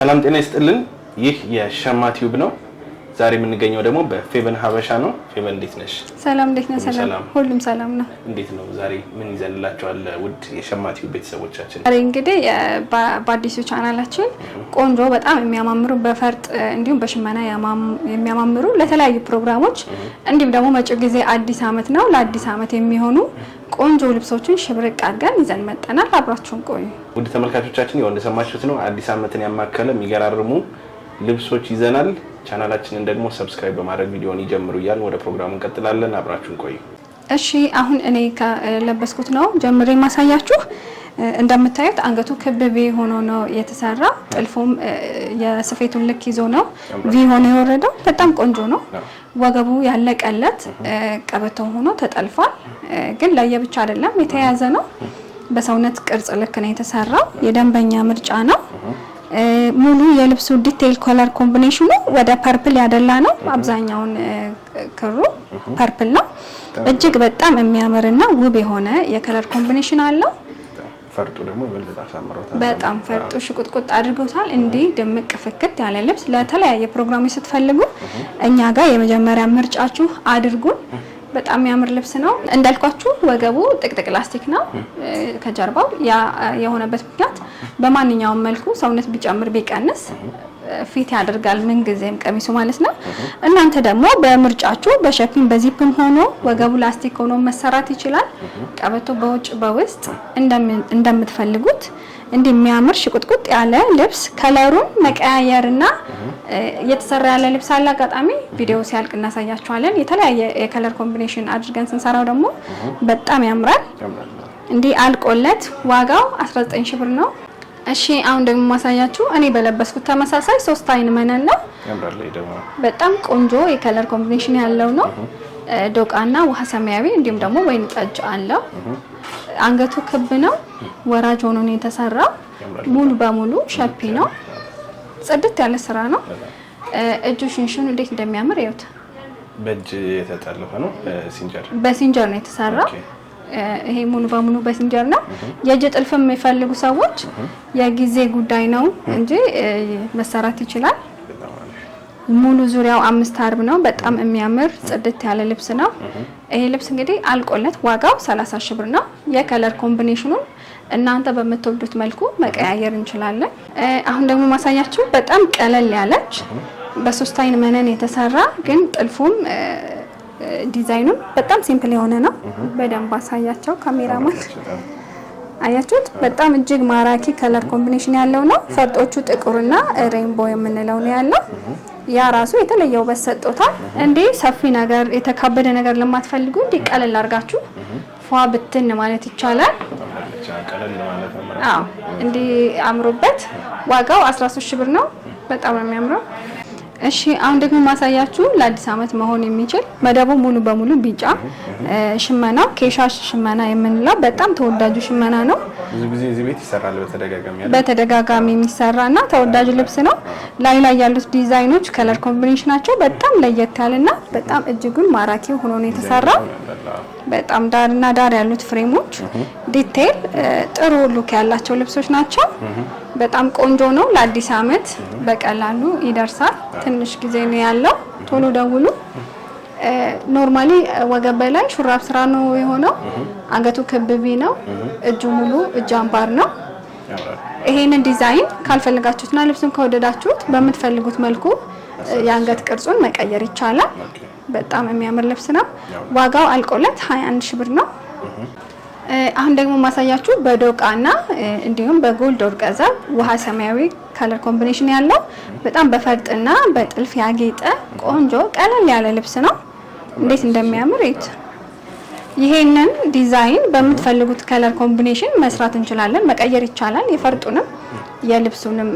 ሰላም ጤና ይስጥልን። ይህ የሸማ ቲዩብ ነው። ዛሬ የምንገኘው ደግሞ በፌቨን ሀበሻ ነው። ፌቨን እንዴት ነሽ? ሰላም፣ እንዴት ነህ? ሰላም፣ ሁሉም ሰላም ነው። እንዴት ነው? ዛሬ ምን ይዘንላቸዋል? ውድ የሸማ ቲዩብ ቤተሰቦቻችን። ዛሬ እንግዲህ በአዲሱ ቻናላችን ቆንጆ በጣም የሚያማምሩ በፈርጥ እንዲሁም በሽመና የሚያማምሩ ለተለያዩ ፕሮግራሞች እንዲሁም ደግሞ መጪው ጊዜ አዲስ ዓመት ነው። ለአዲስ ዓመት የሚሆኑ ቆንጆ ልብሶችን ሽብርቅ አድርገን ይዘን መጥተናል። አብራችሁን ቆዩ። ውድ ተመልካቾቻችን፣ ያው እንደሰማችሁት ነው። አዲስ ዓመትን ያማከለ የሚገራርሙ ልብሶች ይዘናል። ቻናላችንን ደግሞ subscribe በማድረግ ቪዲዮን ይጀምሩ እያልን ወደ ፕሮግራሙ እንቀጥላለን። አብራችሁን ቆዩ። እሺ፣ አሁን እኔ ከለበስኩት ነው ጀምሬ ማሳያችሁ። እንደምታዩት አንገቱ ክብ V ሆኖ ነው የተሰራ። ጥልፉም የስፌቱን ልክ ይዞ ነው V ሆኖ የወረደው። በጣም ቆንጆ ነው። ወገቡ ያለቀለት ቀበቶ ሆኖ ተጠልፏል። ግን ለየብቻ አይደለም፣ የተያዘ ነው። በሰውነት ቅርጽ ልክ ነው የተሰራው። የደንበኛ ምርጫ ነው። ሙሉ የልብሱ detail color combination ኑ ወደ purple ያደላ ነው። አብዛኛውን ክሩ purple ነው። እጅግ በጣም የሚያምርና ውብ የሆነ የ color combination አለው። ፈርጡ ደግሞ ይበልጥ አሳምሮታል። በጣም ፈርጡ ሽቁጥቁጥ አድርገውታል። እንዲህ ድምቅ ፍክት ያለ ልብስ ለተለያየ ፕሮግራሞች ስትፈልጉ እኛ ጋር የመጀመሪያ ምርጫችሁ አድርጉን። በጣም የሚያምር ልብስ ነው። እንዳልኳችሁ ወገቡ ጥቅጥቅ ላስቲክ ነው ከጀርባው። ያ የሆነበት ምክንያት በማንኛውም መልኩ ሰውነት ቢጨምር ቢቀንስ fit ያደርጋል ምን ጊዜም ቀሚሱ ማለት ነው። እናንተ ደግሞ በምርጫችሁ በሸፊን በዚፕም ሆኖ ወገቡ ላስቲክ ሆኖ መሰራት ይችላል። ቀበቶ በውጭ በውስጥ እንደምትፈልጉት እንዲህ የሚያምር ሽቁጥቁጥ ያለ ልብስ color ኡን መቀያየርና እየተሰራ ያለ ልብስ አለ። አጋጣሚ ቪዲዮ ሲያልቅ እናሳያችኋለን። የተለያየ የ color combination አድርገን ስንሰራው ደግሞ በጣም ያምራል። እንዲህ አልቆለት ዋጋው 19 ሺህ ብር ነው። እሺ፣ አሁን ደግሞ ማሳያችሁ እኔ በለበስኩት ተመሳሳይ ሶስት አይን መነን ነው። በጣም ቆንጆ የ color combination ያለው ነው። ዶቃና ውሃ ሰማያዊ እንዲሁም ደግሞ ወይን ጠጅ አለው። አንገቱ ክብ ነው። ወራጅ ሆኖ ነው የተሰራው። ሙሉ በሙሉ ሸፒ ነው። ጽድት ያለ ስራ ነው። እጁ ሽንሽኑ እንዴት እንደሚያምር እዩት። በእጅ የተጠለፈ ነው። ሲንጀር በሲንጀር ነው የተሰራው። ይሄ ሙሉ በሙሉ በሲንጀር ነው። የእጅ ጥልፍ የሚፈልጉ ሰዎች የጊዜ ጉዳይ ነው እንጂ መሰራት ይችላል። ሙሉ ዙሪያው አምስት አርብ ነው። በጣም የሚያምር ጽድት ያለ ልብስ ነው። ይሄ ልብስ እንግዲህ አልቆለት ዋጋው 30 ሺህ ብር ነው። የ color combination ኑን እናንተ በምትወዱት መልኩ መቀያየር እንችላለን። አሁን ደግሞ ማሳያችሁ በጣም ቀለል ያለች በሶስት አይን መነን የተሰራ ግን ጥልፉም ዲዛይኑም በጣም simple የሆነ ነው። በደንብ አሳያቸው ካሜራማን። አያችሁት? በጣም እጅግ ማራኪ color combination ያለው ነው። ፈርጦቹ ጥቁርና rainbow የምንለው ነው ያለው። ያ ራሱ የተለየ ውበት ሰጥቶታል። እንዲህ ሰፊ ነገር የተካበደ ነገር ለማትፈልጉ እንዲህ ቀለል አድርጋችሁ ፏ ብትን ማለት ይቻላል። አዎ፣ እንዲህ አምሮበት ዋጋው 13 ሺህ ብር ነው። በጣም ነው የሚያምረው። እሺ፣ አሁን ደግሞ ማሳያችሁ ለአዲስ ዓመት መሆን የሚችል መደቡ ሙሉ በሙሉ ቢጫ ሽመናው ኬሻ ሽመና የምንለው በጣም ተወዳጁ ሽመና ነው። ብዙ ጊዜ እዚህ ቤት ይሰራል፣ በተደጋጋሚ በተደጋጋሚ የሚሰራና ተወዳጁ ልብስ ነው። ላይ ላይ ያሉት ዲዛይኖች color combination ናቸው በጣም ለየት ያለና በጣም እጅጉን ማራኪ ሆኖ ነው የተሰራው። በጣም ዳርና ዳር ያሉት frame ኦች detail ጥሩ look ያላቸው ልብሶች ናቸው። በጣም ቆንጆ ነው። ለአዲስ ዓመት በቀላሉ ይደርሳል። ትንሽ ጊዜ ነው ያለው። ቶሎ ደውሉ። Normally ወገብ በላይ ሹራብ ስራ ነው የሆነው። አንገቱ ክብ V ነው። እጁ ሙሉ እጅ አምባር ነው። ይሄንን ዲዛይን ካልፈለጋችሁትና ልብሱን ከወደዳችሁት በምትፈልጉት መልኩ የአንገት ቅርጹን መቀየር ይቻላል። በጣም የሚያምር ልብስ ነው። ዋጋው አልቆለት 21 ሺህ ብር ነው። አሁን ደግሞ ማሳያችሁ በዶቃና እንዲሁም በ gold ወርቀዘብ ውሃ ሰማያዊ color combination ያለው በጣም በፈርጥና በጥልፍ ያጌጠ ቆንጆ ቀለል ያለ ልብስ ነው። እንዴት እንደሚያምር እዩት። ይሄንን ዲዛይን በምትፈልጉት color combination መስራት እንችላለን፣ መቀየር ይቻላል። የፈርጡንም የልብሱንም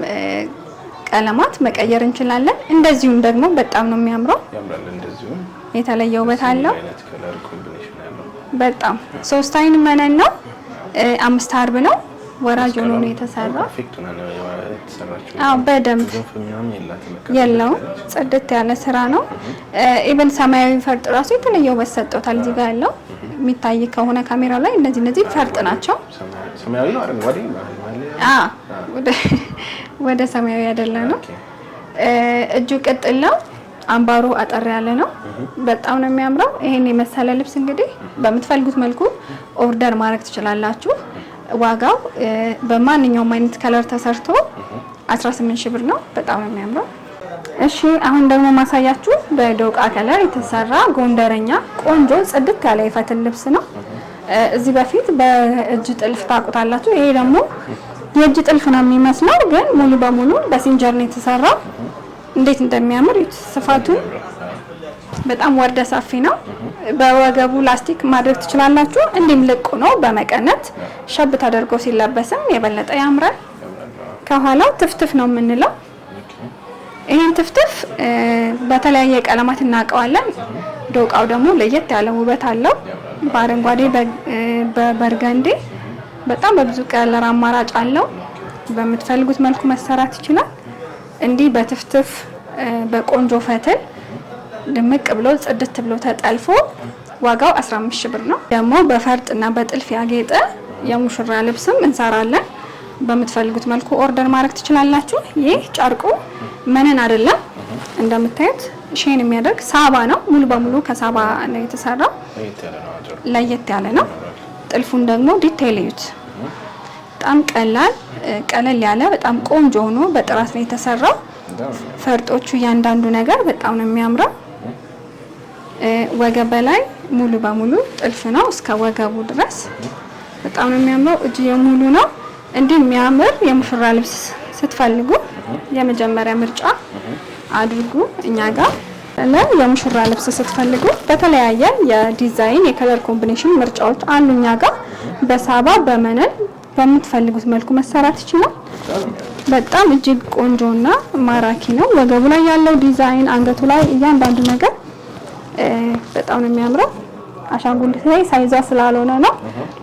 ቀለማት መቀየር እንችላለን። እንደዚሁም ደግሞ በጣም ነው የሚያምረው። የተለየ ውበት አለው። በጣም ሶስት አይን መነን ነው። አምስት አርብ ነው። ወራጅ ሆኖ ነው የተሰራው። አዎ፣ በደንብ የለውም። ጽድት ያለ ስራ ነው። Even ሰማያዊ ፈርጥ ራሱ የተለየ ውበት ሰጥቶታል። እዚህ ጋር ያለው የሚታይ ከሆነ ካሜራው ላይ እነዚህ ፈርጥ ናቸው። ወደ ሰማያዊ ያደላ ነው። እጁ ቅጥል ነው። አምባሩ አጠር ያለ ነው። በጣም ነው የሚያምረው። ይሄን የመሰለ ልብስ እንግዲህ በምትፈልጉት መልኩ order ማድረግ ትችላላችሁ። ዋጋው በማንኛውም አይነት color ተሰርቶ 18 ሺህ ብር ነው። በጣም ነው የሚያምረው። እሺ አሁን ደግሞ ማሳያችሁ በዶቃ color የተሰራ ጎንደረኛ ቆንጆ ጽድት ያለ የፈትል ልብስ ነው። እዚህ በፊት በእጅ ጥልፍ ታውቁታላችሁ። ይሄ ደግሞ የእጅ ጥልፍ ነው የሚመስለው፣ ግን ሙሉ በሙሉ በሲንጀር ነው የተሰራው። እንዴት እንደሚያምር ስፋቱ በጣም ወርደ ሰፊ ነው። በወገቡ ላስቲክ ማድረግ ትችላላችሁ። እንዲህም ልቁ ነው። በመቀነት ሸብ ተደርጎ ሲለበስም የበለጠ ያምራል። ከኋላው ትፍትፍ ነው የምንለው። ይህን ትፍትፍ በተለያየ ቀለማት እናውቀዋለን። ዶቃው ደግሞ ለየት ያለ ውበት አለው። በአረንጓዴ፣ በ burgundy በጣም በብዙ color አማራጭ አለው። በምትፈልጉት መልኩ መሰራት ይችላል። እንዲህ በትፍትፍ በቆንጆ ፈትል ድምቅ ብሎ ጽድት ብሎ ተጠልፎ ዋጋው 15 ሺህ ብር ነው። ደግሞ በፈርጥና በጥልፍ ያጌጠ የሙሽራ ልብስም እንሰራለን። በምትፈልጉት መልኩ order ማድረግ ትችላላችሁ። ይህ ጨርቁ መነን አይደለም፣ እንደምታዩት shine የሚያደርግ ሳባ ነው። ሙሉ በሙሉ ከሳባ ነው የተሰራው። ለየት ያለ ነው። ጥልፉን ደግሞ detail እዩት። በጣም ቀላል ቀለል ያለ በጣም ቆንጆ ሆኖ በጥራት ነው የተሰራው። ፈርጦቹ እያንዳንዱ ነገር በጣም ነው የሚያምረው። ወገብ በላይ ሙሉ በሙሉ ጥልፍ ነው እስከ ወገቡ ድረስ በጣም ነው የሚያምረው። እጅ የሙሉ ነው። እንዲህ የሚያምር የሙሽራ ልብስ ስትፈልጉ የመጀመሪያ ምርጫ አድርጉ እኛ ጋር። የሙሽራ ልብስ ስትፈልጉ በተለያየ የዲዛይን የ color combination ምርጫዎች አሉ እኛ ጋር። በሳባ በመነን በምትፈልጉት መልኩ መሰራት ይችላል። በጣም እጅግ ቆንጆና ማራኪ ነው። ወገቡ ላይ ያለው ዲዛይን፣ አንገቱ ላይ እያንዳንዱ ነገር በጣም ነው የሚያምረው። አሻንጉሊት ላይ size ዋ ስላልሆነ ነው።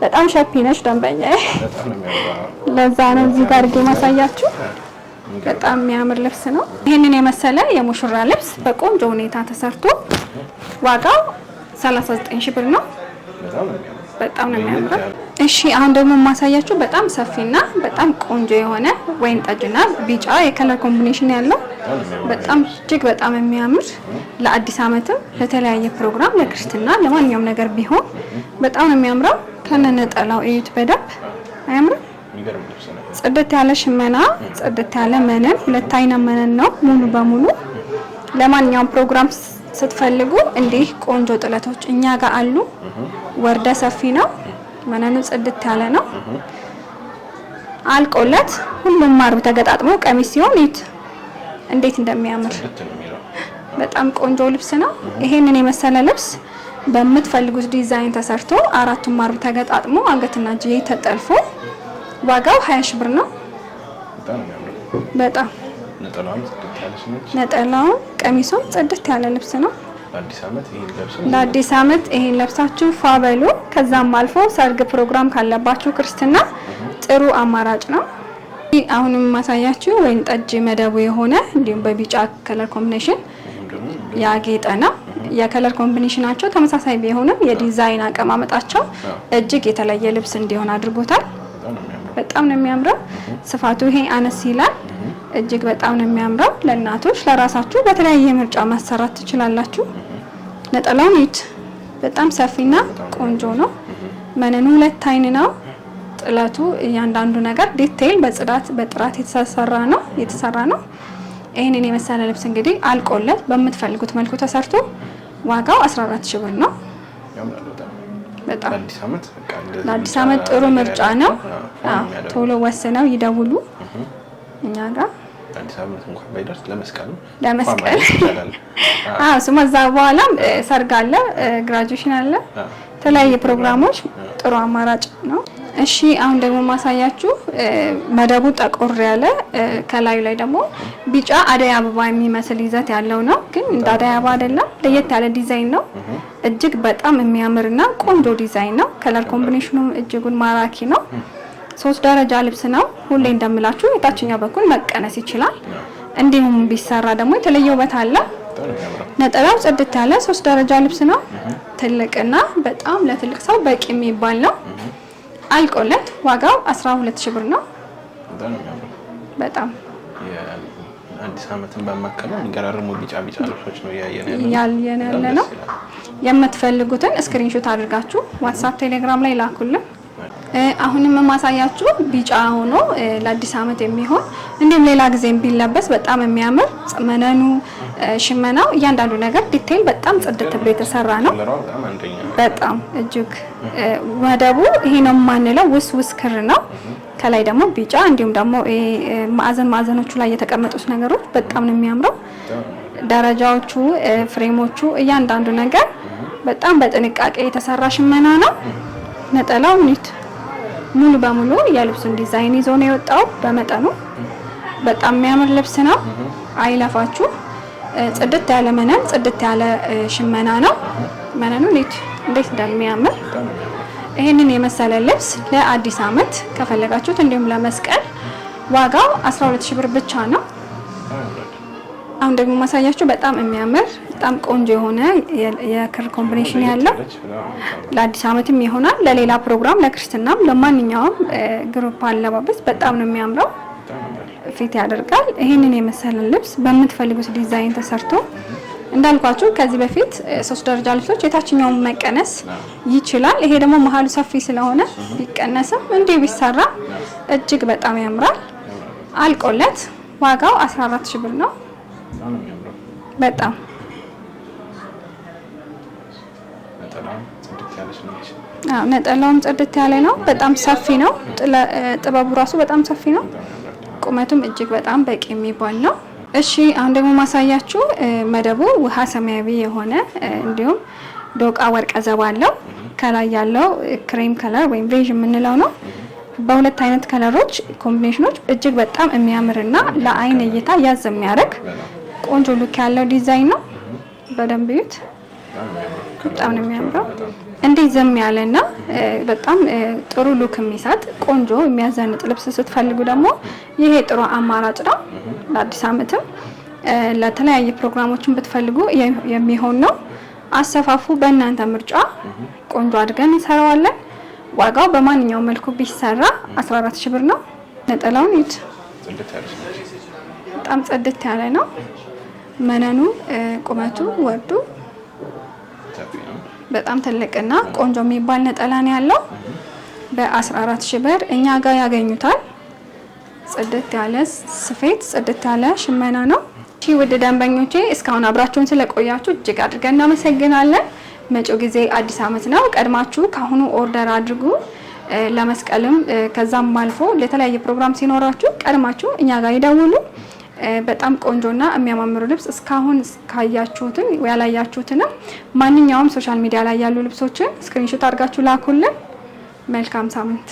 በጣም shapey ነች ደንበኛዬ። ለዛ ነው እዚህ ጋር አድርጌ ማሳያችሁ። በጣም የሚያምር ልብስ ነው። ይህንን የመሰለ የሙሽራ ልብስ በቆንጆ ሁኔታ ተሰርቶ ዋጋው 39 ሺህ ብር ነው። በጣም ነው የሚያምረው። እሺ አሁን ደግሞ የማሳያችሁ በጣም ሰፊና በጣም ቆንጆ የሆነ ወይን ጠጅና ቢጫ የ color combination ያለው በጣም እጅግ በጣም የሚያምር ለአዲስ ዓመትም ለተለያየ ፕሮግራም ለክርስትና፣ ለማንኛውም ነገር ቢሆን በጣም ነው የሚያምረው። ከነነጠላው እዩት በደንብ አያምርም? ጽድት ያለ ሽመና፣ ጽድት ያለ መነን፣ ሁለት አይነት መነን ነው ሙሉ በሙሉ። ለማንኛውም ፕሮግራም ስትፈልጉ እንዲህ ቆንጆ ጥለቶች እኛ ጋር አሉ። ወርደ ሰፊ ነው። መነኑ ጽድት ያለ ነው። አልቆለት ሁሉም ማርብ ተገጣጥሞ ቀሚስ ሲሆን እዩት እንዴት እንደሚያምር በጣም ቆንጆ ልብስ ነው። ይሄንን የመሰለ ልብስ በምትፈልጉት ዲዛይን ተሰርቶ አራቱም ማርብ ተገጣጥሞ አንገትና እጅ ተጠልፎ ዋጋው 20 ሺህ ብር ነው። በጣም ነጠላውን ቀሚሱም ጽድት ያለ ልብስ ነው። ለአዲስ ዓመት ይሄን ለብሳችሁ ፏ በሉ። ከዛም አልፎ ሰርግ ፕሮግራም ካለባችሁ ክርስትና ጥሩ አማራጭ ነው። አሁንም ማሳያችሁ ወይን ጠጅ መደቡ የሆነ እንዲሁም በቢጫ color combination ያጌጠ ነው። የ color combination ኣቸው ተመሳሳይ ቢሆንም የዲዛይን አቀማመጣቸው እጅግ የተለየ ልብስ እንዲሆን አድርጎታል። በጣም ነው የሚያምረው። ስፋቱ ይሄ አነስ ይላል። እጅግ በጣም ነው የሚያምረው። ለእናቶች ለራሳችሁ በተለያየ ምርጫ ማሰራት ትችላላችሁ። ነጠላውን እዩት። በጣም ሰፊና ቆንጆ ነው። መነኑ ሁለት አይን ነው። ጥለቱ እያንዳንዱ ነገር detail በጽዳት በጥራት የተሰራ ነው። ይህንን የመሰለ ልብስ እንግዲህ አልቆለት በምትፈልጉት መልኩ ተሰርቶ ዋጋው 14 ሺህ ብር ነው። በጣም ለአዲስ ዓመት ጥሩ ምርጫ ነው። ቶሎ ወስነው ይደውሉ እኛ ጋር። ለመስቀል እሱማ እዛ በኋላም ሰርግ አለ፣ graduation አለ፣ የተለያየ ፕሮግራሞች ጥሩ አማራጭ ነው። እሺ አሁን ደግሞ ማሳያችሁ መደቡ ጠቆር ያለ ከላዩ ላይ ደግሞ ቢጫ አደይ አበባ የሚመስል ይዘት ያለው ነው። ግን እንደ አደይ አበባ አይደለም፣ ለየት ያለ ዲዛይን ነው። እጅግ በጣም የሚያምርና ቆንጆ ዲዛይን ነው። color combination ኑ እጅጉን ማራኪ ነው። ሶስት ደረጃ ልብስ ነው። ሁሌ እንደምላችሁ የታችኛው በኩል መቀነስ ይችላል። እንዲሁም ቢሰራ ደግሞ የተለየ ውበት አለ። ነጠላው ጽድት ያለ ሶስት ደረጃ ልብስ ነው። ትልቅና በጣም ለትልቅ ሰው በቂ የሚባል ነው። አልቆለት ዋጋው 12 ሺህ ብር ነው። በጣም አዲስ ዓመትን ባማከለ የሚገራርሙ ቢጫ ቢጫ ልብሶች ነው እያየን ያለ ነው። የምትፈልጉትን screenshot አድርጋችሁ ዋትስአፕ፣ ቴሌግራም ላይ ላኩልን። አሁንም የማሳያችሁ ቢጫ ሆኖ ለአዲስ ዓመት የሚሆን እንዲሁም ሌላ ጊዜም ቢለበስ በጣም የሚያምር መነኑ፣ ሽመናው፣ እያንዳንዱ ነገር detail በጣም ጽድት ብሎ የተሰራ ነው። በጣም እጅግ መደቡ ይሄ ነው የማንለው ውስ ውስ ክር ነው። ከላይ ደግሞ ቢጫ እንዲሁም ደግሞ ማዕዘን ማዕዘኖቹ ላይ የተቀመጡት ነገሮች በጣም ነው የሚያምረው። ደረጃዎቹ፣ frame ኦቹ፣ እያንዳንዱ ነገር በጣም በጥንቃቄ የተሰራ ሽመና ነው። ነጠላው ኒት ሙሉ በሙሉ የልብሱን ዲዛይን ይዞ ነው የወጣው። በመጠኑ በጣም የሚያምር ልብስ ነው። አይለፋችሁ። ጽድት ያለ መነን፣ ጽድት ያለ ሽመና ነው። መነኑ ኒት እንዴት እንደሚያምር። ይሄንን የመሰለ ልብስ ለአዲስ ዓመት ከፈለጋችሁት እንዲሁም ለመስቀል ዋጋው 12,000 ብር ብቻ ነው። አሁን ደግሞ ማሳያችሁ በጣም የሚያምር በጣም ቆንጆ የሆነ የክር combination ያለው ለአዲስ ዓመትም ይሆናል፣ ለሌላ ፕሮግራም፣ ለክርስትናም፣ ለማንኛውም group አለባበስ በጣም ነው የሚያምረው። fit ያደርጋል። ይሄንን የመሰለ ልብስ በምትፈልጉት ዲዛይን ተሰርቶ እንዳልኳችሁ ከዚህ በፊት 3 ደረጃ ልብሶች የታችኛውን መቀነስ ይችላል። ይሄ ደግሞ መሀሉ ሰፊ ስለሆነ ቢቀነስም እንዲሁ ቢሰራ እጅግ በጣም ያምራል። አልቆለት ዋጋው 14,000 ብር ነው። በጣም ነጠላውም ጽድት ያለ ነው። በጣም ሰፊ ነው። ጥበቡ ራሱ በጣም ሰፊ ነው። ቁመቱም እጅግ በጣም በቂ የሚባል ነው። እሺ አሁን ደግሞ ማሳያችሁ መደቡ ውሃ ሰማያዊ የሆነ እንዲሁም ዶቃ ወርቀ ዘብ አለው። ከላይ ያለው cream color ወይም beige የምንለው ነው። በሁለት አይነት color ኦች combination ኦች እጅግ በጣም የሚያምርና ለአይን እይታ ያዝ የሚያደርግ ቆንጆ look ያለው ዲዛይን ነው። በደንብ እዩት። በጣም ነው የሚያምረው። እንዲህ ዝም ያለና በጣም ጥሩ look የሚሰጥ ቆንጆ የሚያዘንጥ ልብስ ስትፈልጉ ደግሞ ይሄ ጥሩ አማራጭ ነው። ለአዲስ ዓመትም ለተለያየ ፕሮግራሞችን ብትፈልጉ የሚሆን ነው። አሰፋፉ በእናንተ ምርጫ ቆንጆ አድርገን እንሰራዋለን። ዋጋው በማንኛውም መልኩ ቢሰራ 14,000 ብር ነው። ነጠላውን እዩት። በጣም ጽድት ያለ ነው። መነኑ፣ ቁመቱ፣ ወርዱ በጣም ትልቅና ቆንጆ የሚባል ነጠላ ነው ያለው። በ14,000 ብር እኛ ጋር ያገኙታል። ጽድት ያለ ስፌት፣ ጽድት ያለ ሽመና ነው። እሺ ውድ ደንበኞቼ እስካሁን አብራችሁን ስለቆያችሁ እጅግ አድርገን እናመሰግናለን። መጪው ጊዜ አዲስ ዓመት ነው። ቀድማችሁ ካሁኑ order አድርጉ። ለመስቀልም ከዛም አልፎ ለተለያየ ፕሮግራም ሲኖራችሁ ቀድማችሁ እኛ ጋር ይደውሉ። በጣም ቆንጆና የሚያማምሩ ልብስ እስካሁን ካያችሁትን ያላያችሁትንም ማንኛውም social media ላይ ያሉ ልብሶችን screenshot አድርጋችሁ ላኩልን። መልካም ሳምንት።